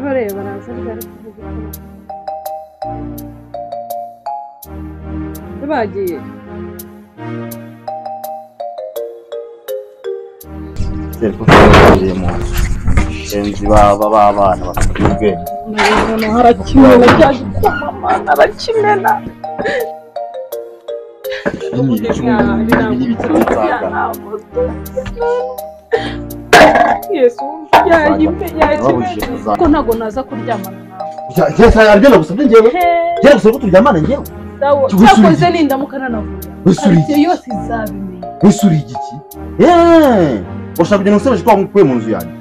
Bareba baraza ryari kuvuga ko bagiye. Enzi baba babana bafite ubwenge. Noneho harakimena cya gikoma mana arakimena. Yesu yayime ko ntago naza kuryamana nawe. Cyese aryo nagusabye njyewe. Njye gusaba ko turyamana njyewe. Cyakoze nindamuka nanavuye. Wesuri yose izabimenya. Wesuri igiki? Ushaka kugenda usoje ko wamukuye mu nzu yanjye.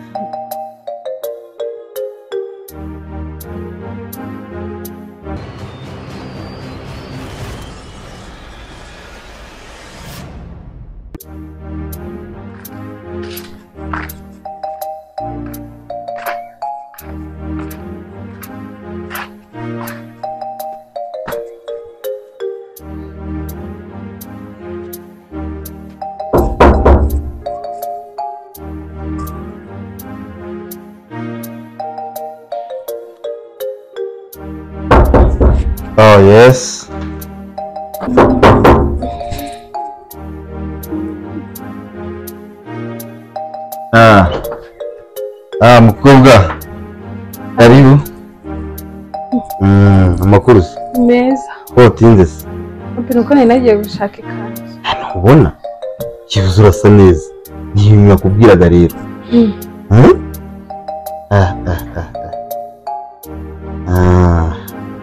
Oh, yes. Mukobwa. Karibu. Amakuru se? Meza. Ko utinze se? Nuko nari nagiye gushaka ikanzu. Ubona? Kivuze urasa neza. Ni ibintu nakubwiraga rero.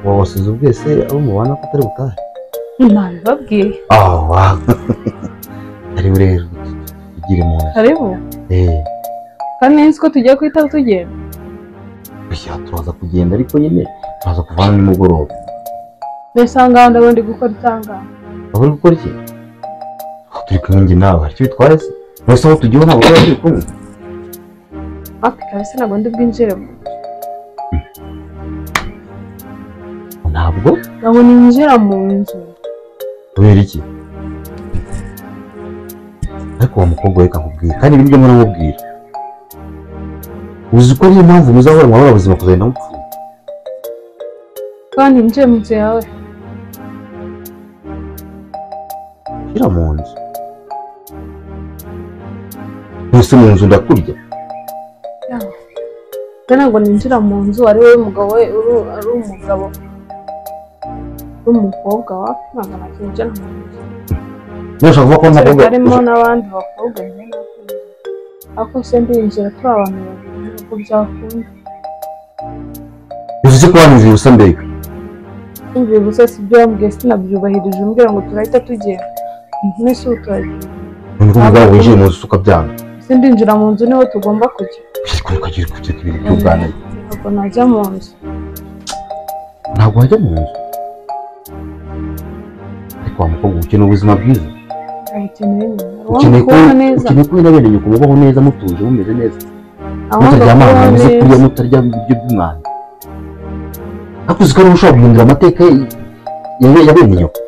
Wasize ubwese abo mubana ko atari butahe? Nabibabwiye. Oh, wow. Karibu rero tugire mu nzu. Karibu? Kandi nzi ko tugiye kwita tugenda. Oya, turaza kugenda ariko nyine turaza kuvana nimugoroba. Mbese aha ngaha ndabona ndi gukora itangana. Aho uri gukora iki? Turi kumwe njye nawe, hari icyo bitwaye se? Mbese aho tugiye ntabwo tuba turi kumwe. Wapi kabisa ntabwo ndi bwinjire mu nzu. Ntabwo? Ntabwo ninjira mu nzu. Kubera iki? Ariko wa mukobwa reka nkubwire, kandi ibi nibyo mpora nkubwira. Uzi ko ariyo mpamvu muzahora mwabura ubuzima kuzagenda mupfuye. Kandi ninjiye mu nzu yawe. Shyira mu nzu. Mbese mu nzu ndakurya? Ntabwo ninjira mu nzu ari wowe mugabo we ari umugabo. Umukobwa wapi ntabwo nakinjira mu nzu. Ntushaka kuvuga ko ntabwo harimo n'abandi bakobwa njye nakunze. Ariko se ndinjira turi abantu babiri ntabwo byakunda. Bivuze ko wanyumviye ubusa mbega? Wumviye ubusa si ibyo wambwiye sinabyubahirije umbwira ngo turahita tugenda. Mbese ubu turagiye. None ko umugabo winjiye mu nzu ukabyanga? Ese ndinjira mu nzu niho tugomba kujya. Ariko ukagira kujya ibintu by'ubwana. Ntabwo najya mu nzu. Ntabwo wajya mu nzu? Ariko wa mukobwa ukeneye ubuzima bwiza. Ukeneye ukeneye ko bene nyoko mubaho neza mutuje mumeze neza. Mutaryama ahantu hameze kuriya mutarya ibiryo by'umwanda. Ariko uzi ko ariwe ushobora guhindura amateka ya bene nyoko.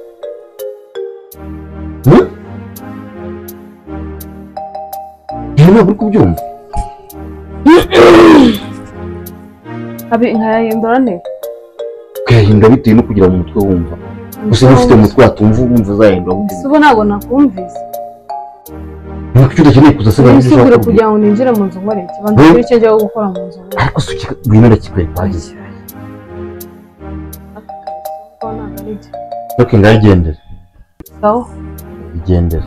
Ntabwo uri kubyumva. Nkayahindura nte? Ukayahindura bitewe no kugira mu mutwe wumva. Gusa niba ufite umutwe watumva wumva uzahindura. Ese ubu ntabwo nakumvise. Nuko udakeneye kuza se bari kugira kugira ngo ninjire mu nzu nkore iki? Banza kuri icyo njya gukora mu nzu. Ariko se ngwino ndakikwereka wagize. Ok, ndagendera. Sawa. Igendera.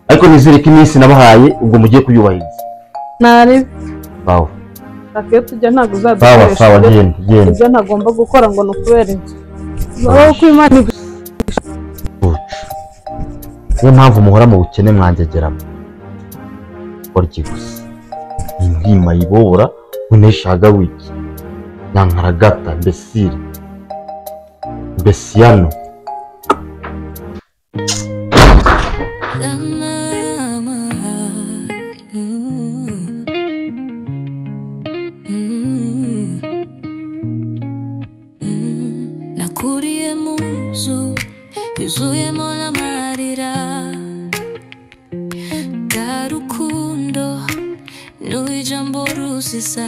Ariko nizere ko iminsi nabahaye ubwo mugiye kuyubahiriza. Nari. Sawa. Iyo tujya ntabwo uzadukoresha. Sawa sawa, genda genda. Ibyo ntagomba gukora ngo ni ukubera inzu. Wowe ko Imana niyo mpamvu muhora mu bukene mwangegeramo. Kora iki gusa? Inkima yibobora uneshaga wiki. Nyankaragata mbesire. Mbesiyano. Nakuriye mu nzu yuzuyemo amarira, nta rukundo n'ijambo ruziza.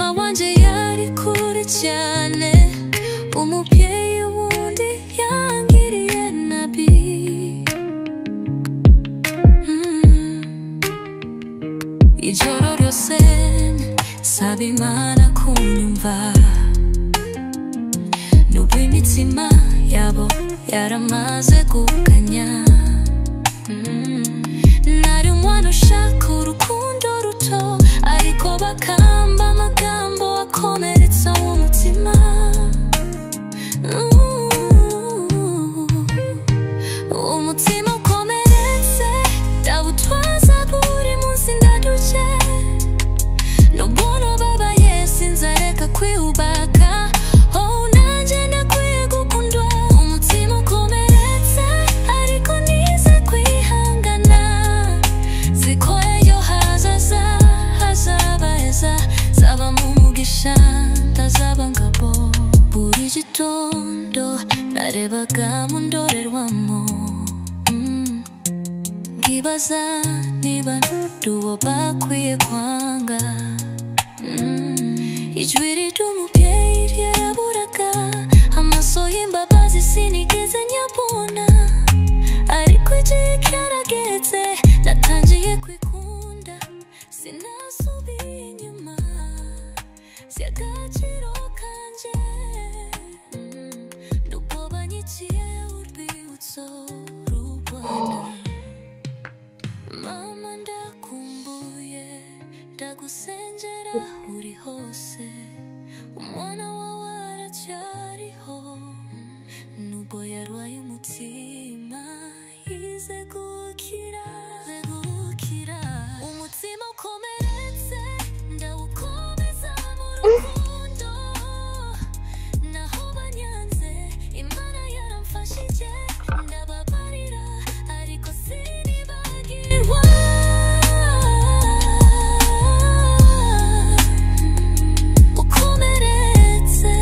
Mama wanje yari kure cyane, umubyeyi wundi yangiriye nabi. Ijoro ryose nsaba Imana kunyumva, nubwo imitima yabo yaramaze gukanya. Nari umwana ushaka urukundo ruto, ariko bakamba amagambo akomeretsa umutima. Umutima ukomeretse ndawutwaza buri munsi ndaduce, nubwo babaye sinzareka kwiyubaka. Oh, nanjye ndakwiye gukundwa. Umutima ukomeretse ariko nize kwihangana, ziko ejo hazaza hazaba heza, nzaba mu mugisha ntazaba ngabo. Buri gitondo narebaga mu ndorerwamo, nkibaza niba ndi uwo bakwiye kwanga. Ijwi ry'umubyeyi ryaraburaga, amaso y'imbabazi sinigeze nyabona, ariko igihe cyarageze natangiye kwikunda, sinasubiye inyuma, si agaciro kanje. Nubwo banyiciye urwibutso rw'u Rwanda, mama ndakumbuye, ndagusengera uri hose, umwana wawe aracyariho, nubwo yarwaye umutima yize gukira, gukira. Umutima ukomeretse ndawukomeza mu rukundo, naho banyanze Imana yaramfashije, ndababarira ariko sinibagirwa. Ukomeretse.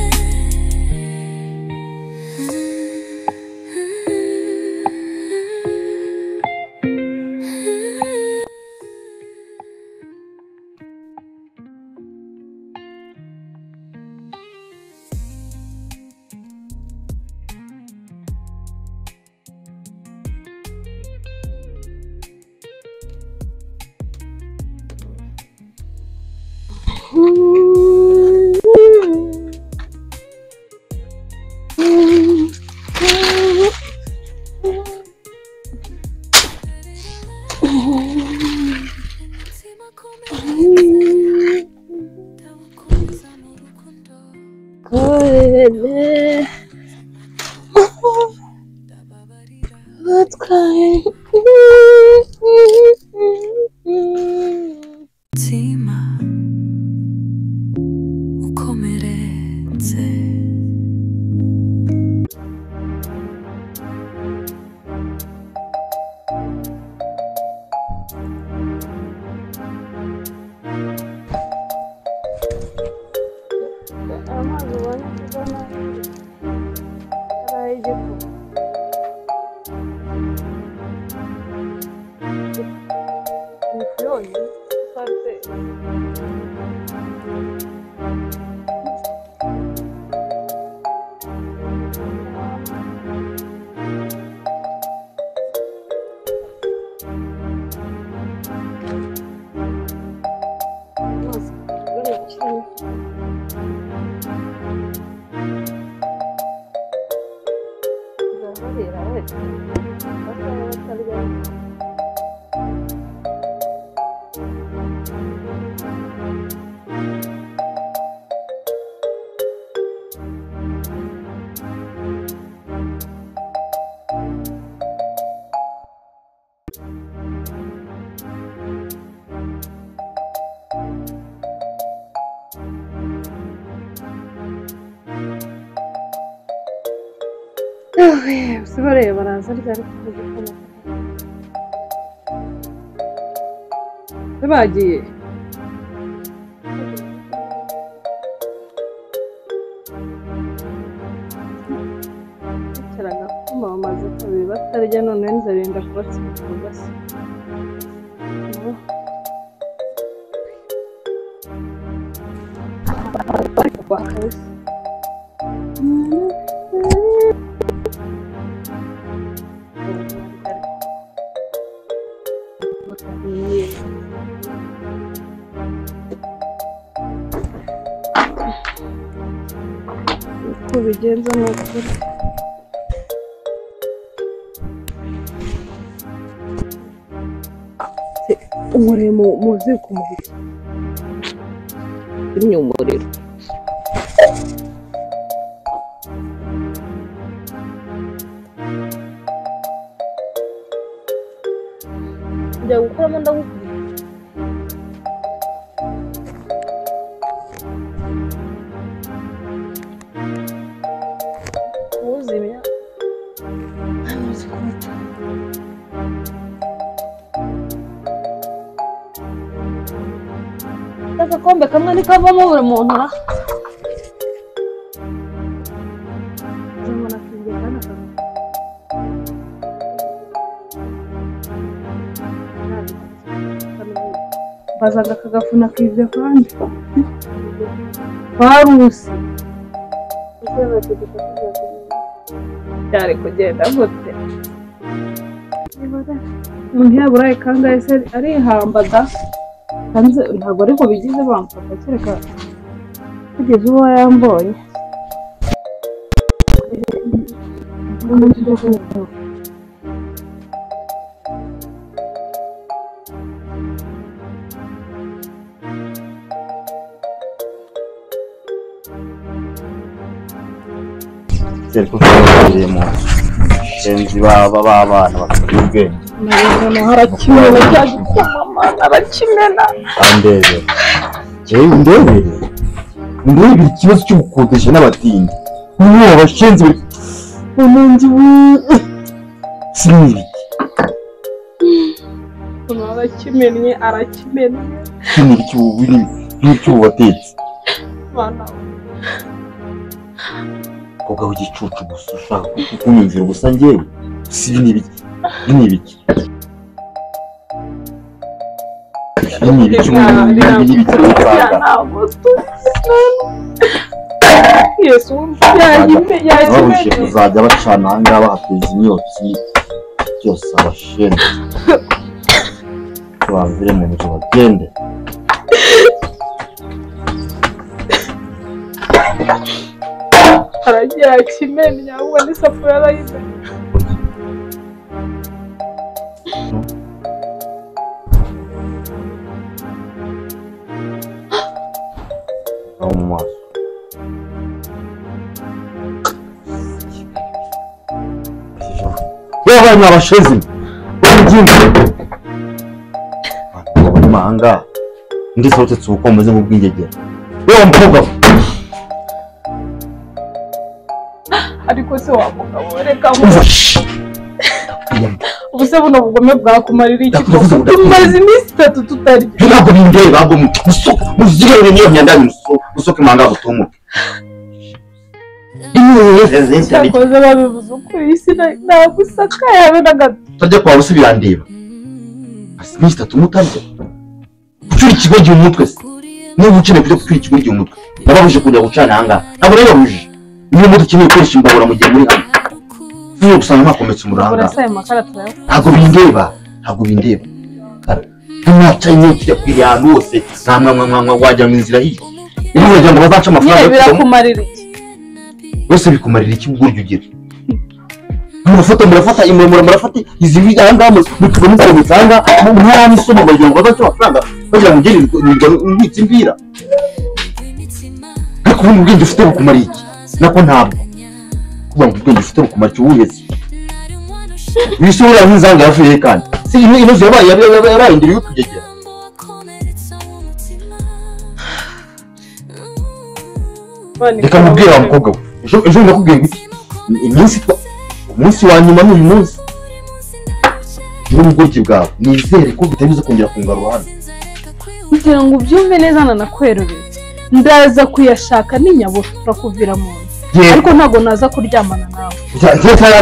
Umutima ukomeretse ndawukomeza mu rukundo, ndababarira. Umutima ukomeretse. Amazi ubonye kubona ari ay'igikoma. Ni ifu yonyine isarutse. Amazi uri gushyiramo ifu. Zahurira wese bakaba batarya. Si bareba baraza ryari kuvuga igikoma? Bagiye. Bicaraga kuma bamaze kabiri batarya, none inzara yenda kubatsinda ku gasi. Uko bigenza ni ukuri. Umurimo muzi ku mubiri. Zimya umuriro. Njya gukuramo ndagukubita. Uzimya. Ntuzi kubita. Agakombe kamwe ntikavamo buri muntu ra. Bazaga akagafuna kivye kandi barusi byari kugenda gute? Umuntu yaburaye kangahe se arihamba da? Hanze ntabwo ariko bigize bamfata kereka kugeza uwo yambonye. Ariko twagiye mu shenzi baba babana bafite ubwenge. Harakimena cya gikoma arakimena. Andebe. Ndebe. Ndebe ikibazo cyo gukodesha n'abatindi. N'uwo abashenzi umunzi we sinibiki. Arakimennye arakimena. Sinibiki ubu n'icyo watetse. Bana. Koga w'igicucu gusa ushaka kunyumvira gusa njyewe si n'ibiki n'ibiki n'ibiki n'ibiki Yesu yagime kuzajya bacana aha ngaha bahateza imyotsi byose abashenzi bavire mu nzu bagende. Aragiye akimenya ahubwo n'isafuriya arayimenya. Aho mu maso. Yewe ni abashenzi b'umugingo. Abanyamahanga ndi sotetse uko meze nk'ubwingegera. Yewe mukobwa ariko se wa mugabo reka ubuse buno bugome bwakumarira iki? Tumaze iminsi itatu tutarya. Ntabwo bindeba ahubwo muzigere niyo myanda musoke manga gutumuke. Cyakoze babivuze ukuri isi ntabwo isakaye habe na gato. Utarya kwawe se birandeba. Iminsi itatu mutarya. Gucura ikigo gihe umutwe se. Niba ukeneye kujya gucura ikigo gihe umutwe. Nababujije kujya gucana aha ngaha. Ntabwo rero babujije. Niba mudakeneye gukoresha imbabura mu gihe muri hano. Niba gusanga mwakometse umuranga. Ntabwo bindeba. Ntabwo bindeba. Ntimwaca inyota irakwiriye ahantu hose. Nta mwa wajya mu nzira hiyo. Niba wagira ngo bazaca amafaranga yo kujyamo. Birakumarira iki? Bose bikumarira iki ubwo urya ugira? Murafata murafata imuremure murafata izi aha ngaha mutuba mukometse aha ngaha nta n'isomo bagira ngo bazace amafaranga bagira ngo ugere nkitse imbira. Ariko ubundi ubwenge ufite bukumariye iki? Nako ntabwo. Kuba ngo ubwenge ufite bukumara iki wuheze. Ibisubira nk'inzanga yavuye kandi. Si ino nzu yabaye yabaye indiri y'utugegera. Reka mubwire wa mukobwa we. Ejo ndakubwiye ngo iki? Iminsi umunsi wa nyuma ni uyu munsi. N'ubugoryi bwawe nizere ko bitabiza kongera kungarura hano. Kugira ngo ubyumve neza nanakwerurire. Ndaza kuyashaka n'inyabura turakuvira mu nzu. Ariko ntabwo naza kuryamana nawe.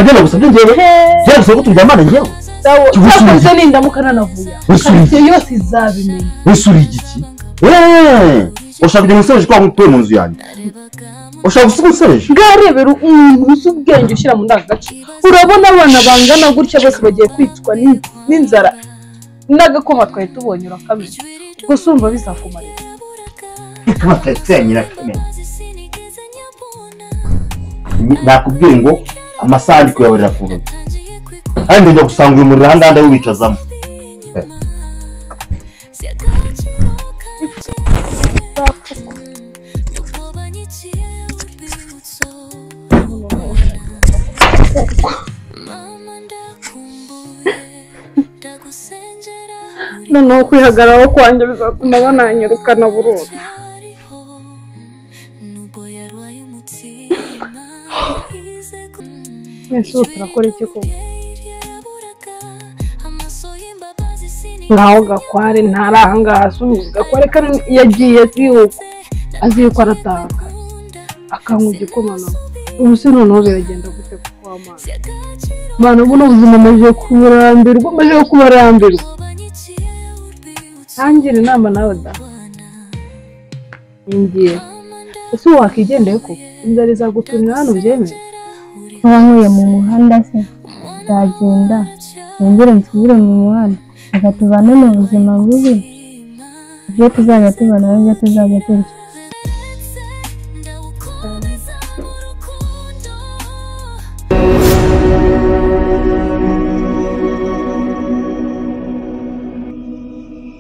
Ngiye gusa njyewe. Ngiye gusa ko turyamana njyewe. Cyakoze nindamuka nanavuye. Karitsiye yose izabimenya. Wese uri igiki? Ushaka kujya umusereje kwa mutuye mu nzu yanjye. Ushaka gusiga umusereje? Bwarebera umuntu uzi ubwenge ushyira mu ndangagaciro. Urabona abana bangana gutya bose bagiye kwicwa n'inzara n'agakoma twari tubonye urakamenya. Ubwo se urumva bizakumarira? Nakubwiye ngo amasaha ndi kuyabarira ku ntoki. Kandi njya gusanga uyu muriro ahangaha ndawicazamo. Noneho kwihagararaho kwanjye bizatuma bananyirukana burundu. Mwese ubu turakora iki koko? Ngaho Gakware ntari ahangaha, Gakware kandi yagiye azi yuko arataka akanywa igikoma nawe. Ubu se noneho biragenda gute kuko amazi? Mwana ubu n'ubuzima maze kubarambirwa, maze kubarambirwa. Ntangira inama nawe da. Ngiye. Ese wakigendeye ko inzara izagutumira hano ubyemeye? Kuba nkuye mu muhanda se nzagenda nongere nsubire mu muhanda reka tubane mu buzima bubi, ibyo tuzajya tubona n'ibyo tuzajya turya.